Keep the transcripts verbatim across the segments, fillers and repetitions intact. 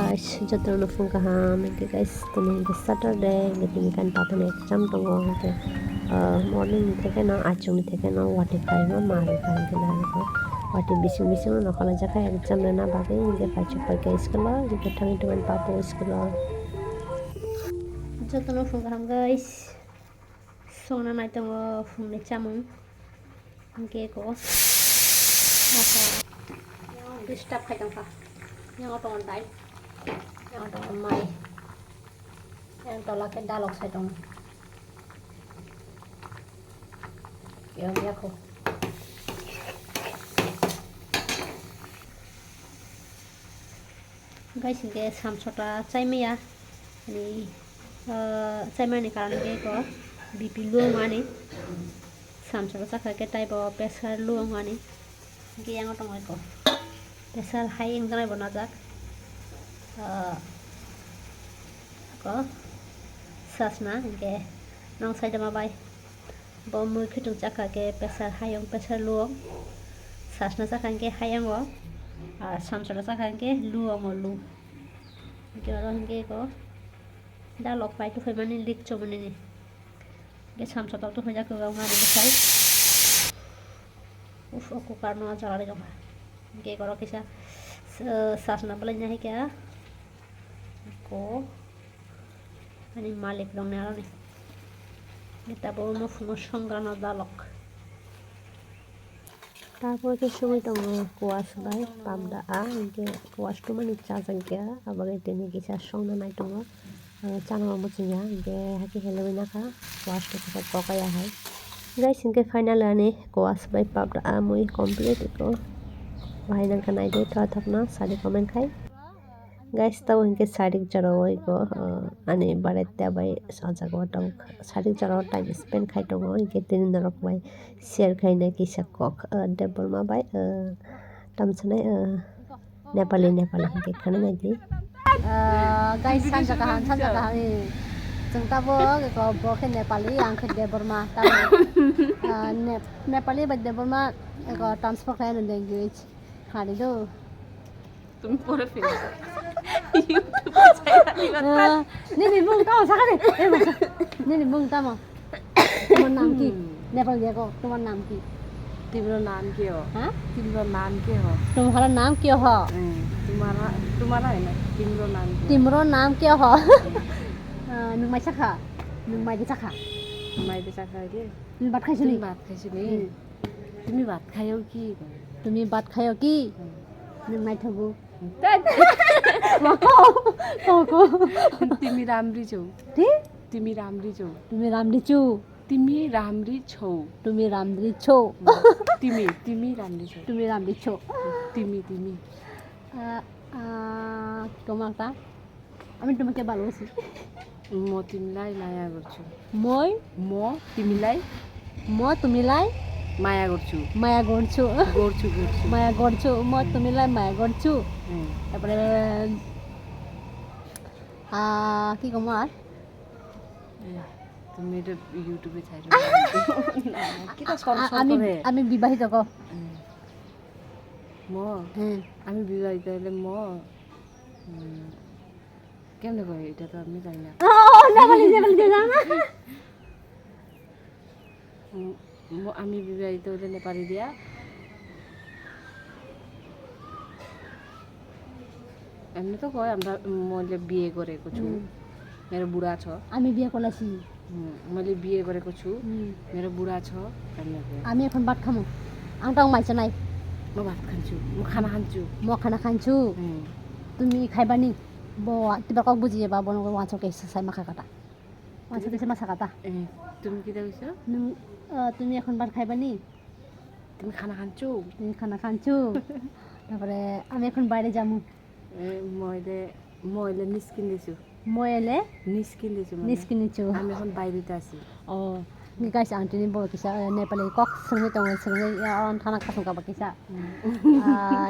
Guys, jotono phung kaham, hingke guys, tini hingke Saturday, hingke tini kan tatani exam tongo, hingke, ah, morning ni theke no, achung ni theke no, wati khaima ma ri kha, hingke na hingke wati bising bising no nokha laijak kha exam rwna bagwi, hingke paithak paikha school o, hingke thangwi tongmani papo school o. Jotono phung kaham, guys. Songna nai tongo phungni chamung. Hingke eko disturb khai tongkha. Yang tongo dai. Yang tongo mai. Yang tola khe dalok sai tongo. Yang yakho. Guys, hingke samsota chaimaya, ani, ah, chaimani karon hingke eko B P low wngmani, samsota chakha khe taibo pressure low wngmani, hingke yang tongo eko pressure high wngjaknai bo najak, ah, eko sasna hingke nong saidama bai. Bo mui khitung chakha khe pressure high wng, pressure low wng. Sasna chakha hingke high wngo, ar samsona chakha hingke low wngo, low. Hingke oro hingke eko dalok pai tuphai mani leak chomoni ni. Hingke samsona tuphai jak kwbangma ni bwsai. Uf, o cooker no jala ri tongkha. Hingke eko oro kisa, eh, sasna belai nahikha. Eko. Ani malik rok ni aro ni. Ni tabuk no phungo songgrano dalok. Tabuk khe sugui tongo kuas bai pabda a, hingke kuas tumani chajak ya, aboni tini kisa songna nai tongo. Ah, chana bo muchung ya, hingke hakhe helewui nakha kuas tumani kok ya hai. Guys, hingke final ani kuas bai pabda a mui complete eko. Bahai nangkha naidi thothokno sadi comment khai. Guys, tabo hingke sarik jora o eko, ah, ani barai ta bai o jaga o tong sarik jora o time spend khai tongo, hingke tini norok bai share khainai kisa kok, ah, Debbarma bai, ah, tamsanai, ah, Nepali, Nepali hingke khana nai di. Ah, guys, sanja kaham, sanja kaham, eh. Chwng tabo eko bo khe Nepali, ang khe Debbarma, tamo, ah, Nep-, Nepali bai Debbarma eko transfer khlai ano language. Khani do. Tumi pore finish. YouTube channel ni Ah, nini mung tamo sakani. Eh, masa. Nini mung tamo. Tomar naam ki? Hmm. Nepal gaya ko. Tomar naam ki? Timro naam ke ho? Ha? Timro naam ke ho? Tumhara naam kya ho? Hmm. Tumhara, tumhara hai na? Timro naam ke ho? Timro naam kya ho? Ah, nung mai sakha? Nung mai de sakha? Mai de sakha ke? Nung bat khai sini? Bat khai sini. Hmm. Tumi bat khayo ki? Tumi bat khayo ki? Hmm. Nung naithogo. Tat. Ko, ko, ko. Timi ramri cho. Ti? Timi ramri cho. Tumi ramri chu. Timi ramri cho. Tumi ramri cho. Hmm. Timi, timi ramri cho. Tumi ramri cho. Timi, timi. Ah, ah, komak ta? Ami তোমাকে ভালোবাসি. Mo timi lai maya gorchu. Moi? Mo timi lai? Mo tumi lai? Maya gorchu. Maya gorchu. Gorchu, gorchu. Maya gorchu. Mo tumi lai maya gorchu. Hmm. তারপরে, আহ, কি কম আর? Eh, তুমি এটা YouTube-এ ছাড়ো। না, কিতা সর আ-, সর আমি, করে? আমি বিবাহিত গো। Hmm. Mo? Hmm. আমি বিবাহিত হলে mo, hmm, কেমনে কয় এটা তো আমি জানি না। ও, না বলি, না বলি, না, না। উম, ম-, আমি বিবাহিত হইলে নেপালি দিয়া। এমনি তো কয় আমরা, উম, মইলে বিয়ে করে কিছু। হুম। মেরে বুড়া আছো। আমি বিয়ে করেছি। হুম, মইলে বিয়ে করে কিছু। হুম। মেরে বুড়া আছো। এমনি কয়। আমি এখন ভাত খামো। আংটা মাইছে নাই। Mo bhat khanchu, mo khana khanchu. Mo khana khanchu. Hmm. তুমি খাইবানি? ব-, কিবা কক বুজি যাবা, বনো ওয়ান সকে সাই মাখা কাটা। Wansuk kisa ma sakha ta? Eh, তুমি কিতা কইছো? Nwng, ah, তুমি এখন ভাত খাইবা নি? তুমি খানা খানছো? তুমি খানা খানছো? তারপরে আমি এখন বাইরে যামু। Eh, মইলে, মইলে নিস কিন দিছো। মইলে? নিস কিন দিছো মানে। নিস কিন দিছো। আমি এখন বাইরেতে আছি। Oh, ni guys, ang tini bo kisa, eh, Nepali kok swrwngwi tongo, swrwngwi, ah, on thana kasong kaba kisa. Hmm. Ah,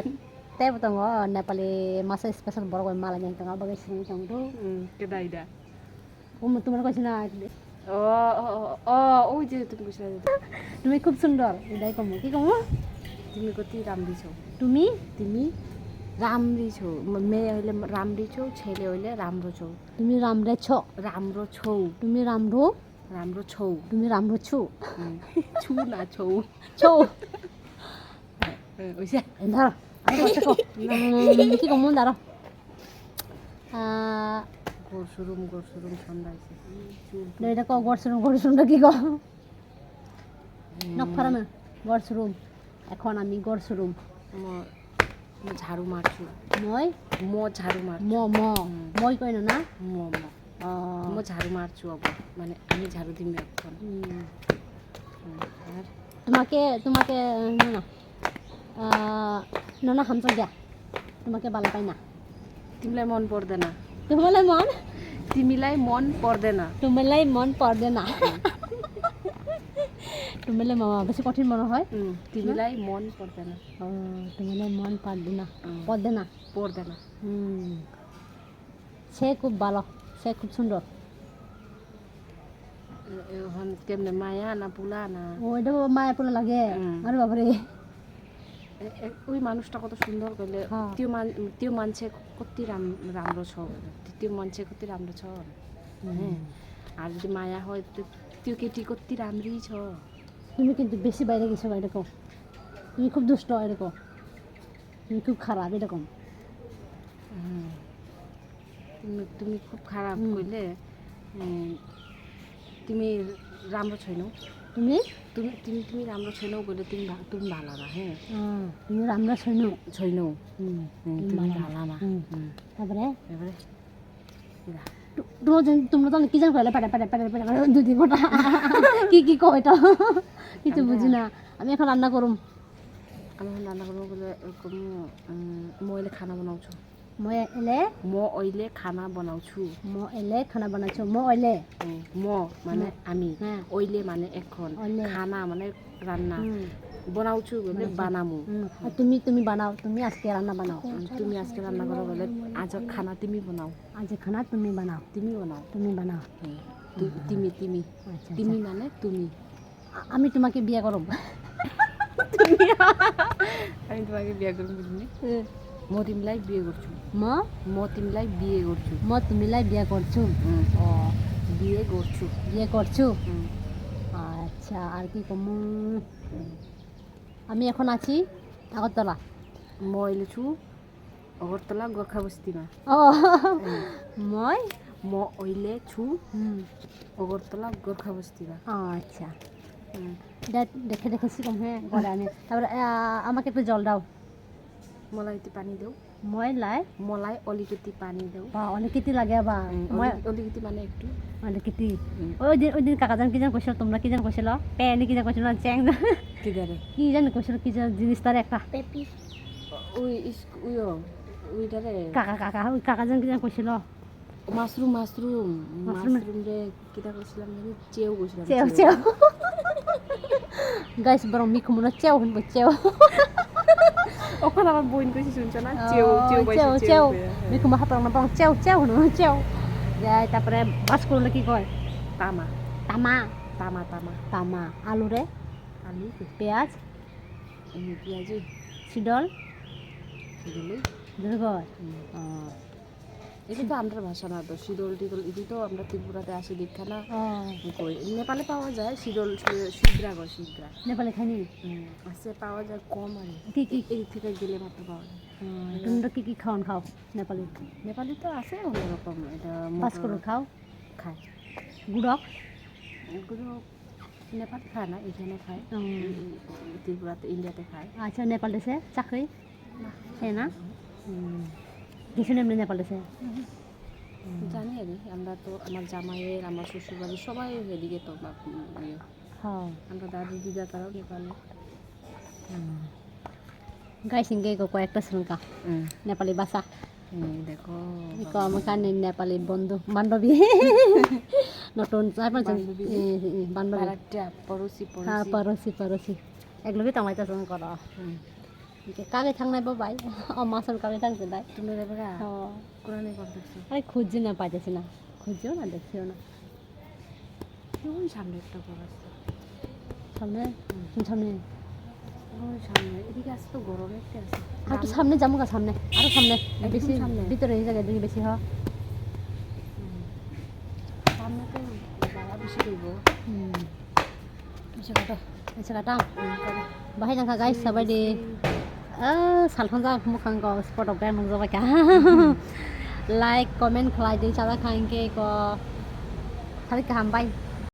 tei bo tongo, Nepali masa special borok bai malai nai tongo, abo bai swrwngwi tongo. Hmm, kedai da? Omo tomar kaisa na. O, o, o, o, oi je tumi kaisa na. তুমি খুব সুন্দর, এটাই কমো। কি কমো? তুমি কতি রাম দিছো? তুমি? তুমি? Ramri chou, me hoile ramri chou, chele hoile ramro chou. তুমি রামরে ছো। Ramro chou. তুমি রামরু। Ramro chou. তুমি রামরু ছু। Hmm. Chu na chou. ছু। Eh, oise. ধরো। আরে কষ্ট কো। কি কমন ধরো। আহ, Gor surum, gor surum, thanda oise. Chu. এটা কো গড় সুরুম, গড় সুরুমটা কি কো? নখ ফারানো, গড় সুরুম। এখন আমি গড় সুরুম। Mo, mo jharu marchu. মই? Mo jharu marchu. Mo, mo। Hmm. মই কইনো না? Mo, mo। Oh। Mo jharu marchu obo। Mane, ami jharu dim ekhon। Hmm। Hmm, ar? তোমাকে, তোমাকে, না, না। আহ, না, না, হামচা গিয়া। তোমাকে ভালো পাই না। Timlai mon porde na. তোমালে মন? Timilai mon porde na. তোমালে মন পড়ে না। তোমালে মামা বেশি কঠিন মনে হয়। Hmm, timilai mon porde na. ও, তোমালে মন পড়ে না। Hmm। পড়ে না। Porde na. হুম। সে খুব ভালো, সে খুব সুন্দর। এ-, এখন কেমনে মায়া না পোলা না? ও, এটা মায়া পোলা লাগে। হুম। আরে বাবারে। এ, এ, ওই মানুষটা কত সুন্দর কইলে, হ্যাঁ। তিও মান-, তিও মানছে কতি রাম-, রামরো ছ, তিও মানছে কতি রামরো ছ। হুম। হ্যাঁ। আর যদি মায়া হয়, তো তিও কেটি কতি রামরি ছ। তুমি কিন্তু বেশি বাইরে গেছো, বাইরে কো। তুমি খুব দুষ্ট, এরকম। তুমি খুব খারাপ, এরকম। হুম। তুমি, তুমি খুব খারাপ হুম। কইলে, উম, তুমি রামরো ছইনো। তুমি? তুমি, তুমি, তুমি রামরো ছইনো কইলে তুমি ভা-, তুমি ভালা না, হ্যাঁ। হুম, তুমি রামরো ছইনো। ছইনো। হুম, হুম, তুমি তুমি ভালা না। ভালা না। হুম। হুম। তারপরে? তারপরে? এরা। তো-, তোমরা জান-, তোমরা তো কি জানো কইলে? পারে, পারে, পারে, পারে, পারে, দুই তিন ঘন্টা। কি, কি কয় এটা? কিছু আমরা বুঝি না। আমি এখন রান্না করুম। আমি এখন রান্না করবো বলে এরকম, উম, mo oile khana banao chu। Mo oile? Mo oile khana banao chu। Mo oile khana banao chu। Mo oile? উম, mo মানে হুম। আমি। হ্যাঁ। Oile মানে এখন। Oile। Khana মানে রান্না। হুম। Banao chu বলে মানে বানামু। হুম। আর তুমি, তুমি বানাও, তুমি আজকে রান্না বানাও। উম, তুমি আজকে রান্না করো বলে আজ খানা তুমি বানাও। আজ খানা তুমি বানাও। তুমি বানাও। তুমি বানাও। হুম। তু-, হুম। তুমি, তুমি। আচ্ছা, তুমি আচ্ছা। মানে তুমি। আ-, আমি তোমাকে বিয়ে করব। তুমি, আমি তোমাকে বিয়ে করব বুঝলি? হুম। Mo timilai biye gorchu। Mo? Mo timilai biye gorchu। Mo timilai biye gorchu। হুম। ও। Biye gorchu। বিয়ে করছো? হুম। আচ্ছা, আর কি কমু? হুম। আমি এখন আছি Agartala. Mo oile chu Agartala Gorkha Bosti ma। ও। হুম। মই? Mo oile chu হুম। Agartala Gorkha Bosti ma। আচ্ছা। হুম। দে-, দেখে দেখে শিখুম, হ্যাঁ, পরে আমি। তারপরে, আহ, আমাকে একটু জল দাও। Mo lai iti pani deo। মই লাই? Mo lai olikiti pani deo। বা, olikiti লাগে আবার। হুম, মই oli-, olikiti মানে একটু। Olikiti। হুম। ওই দিন, ওই দিন কাকা জান কি জান কইছিল, তোমরা কি জান কইছিল? পেনি কি জান কইছিল না, চ্যাং। কি জানে? কি জান কইছিল, কি জান জিনিস তার একটা। পেপি। ওই ইস-, ওই ও, ওইটারে। কাকা, কাকা, ওই কাকা জান কি জান কইছিল? Mushroom, mushroom। Mushroom। Mushroom রে কিতা কইছিলাম জানি? চেউ কইছিলাম, চেউ, চেউ। চেউ। Guys, বরং মিখুমুনো চেউ হুনবো, চেউ। ওখানে আমার বোন কইছে, শুনছো না? ও, চেউ, চেউ পাইছে, চেউ, চেউ চেউ। কইয়া। হ্যাঁ। মিখুমু হাতর না বরং চেউ, চেউ হুনো, চেউ। যাই, তারপরে বাস করলে কি কয়? তামা। তামা। তামা, তামা। তামা। আলু রে? আলু। পেঁয়াজ? এই পেঁয়াজ। সিডল? সিডল। দুর্গয়? হুম। ও। এটা তো আমরার ভাষা না তো, সিডল টিডল, এটা তো আমরা ত্রিপুরাতে আসি দেখা না। ও। কই, নেপালে পাওয়া যায় সিডল, সি-, সিদ্রা গো, সিদ্রা। নেপালে খাইনি? হুম, আছে, পাওয়া যায় কম আর কি। কি, কি? এই থেকে গেলে মাত্র পাওয়া যায়। ও, তোমরা কি কি খাওয়ান খাও নেপালি? নেপালি তো আছে অন্যরকম, এটা বাস মটর করো খাও? খায়। গুড়ক? গুড়ক নেপাল খায় না, এখানে খায়। হুম। এই, এই, ত্রিপুরাতে, ইন্ডিয়াতে খায়। আচ্ছা, নেপাল দেশে চাকরি? না। খায় না? হুম। কিছু নেই নেপাল দেশে? হুম। হুম। জানি আমি, আমরা তো, আমার জামাইয়ের, আমার শ্বশুরবাড়ি, সবাই এদিকে তো, বা, উম, ইয়ে। হ্যাঁ। আমরা দাদু দিদা তারাও নেপালে। হুম। Guys, hingke ko koi ekta swrwngkha. Hmm. Nepali bhasha. Hmm, dekho. Iko amokani Nepali bondhu, bandhobi. Notun, apa jeng? Bandhobi. Eh, eh, bandhobi. Para tia, porosi, ha, porosi. Porosi, porosi. Ek logi tonglaito chwng koro. Hmm. Hingke kagwi thangnai bo bai. O mason kagwi thang se bai. Tumle bra. Oh. Kurani kok dekho. Are khujina paitasi na. Khujio na dekhio na. Oy সামনে একটা ঘর আছে। সামনে? হুম। কোন সামনে? ওই সামনে, এদিকে আছে তো গরম একটা আছে। আর একটু সামনে যাবো গা, সামনে, আরো সামনে, একদম বেশি সামনে। ভিতরে এই জায়গায় দেখি বেশি হয়। সামনে তো জায়গা বেশি রইব। Hmm. Bisa kata. Bisa kata. Bahai nangkha guys, sabai di. Ah, salkhon jak mukhang ko spot of nung jabai ka. Like, comment khlai di, chada khang ke ko. Thari kaham bai.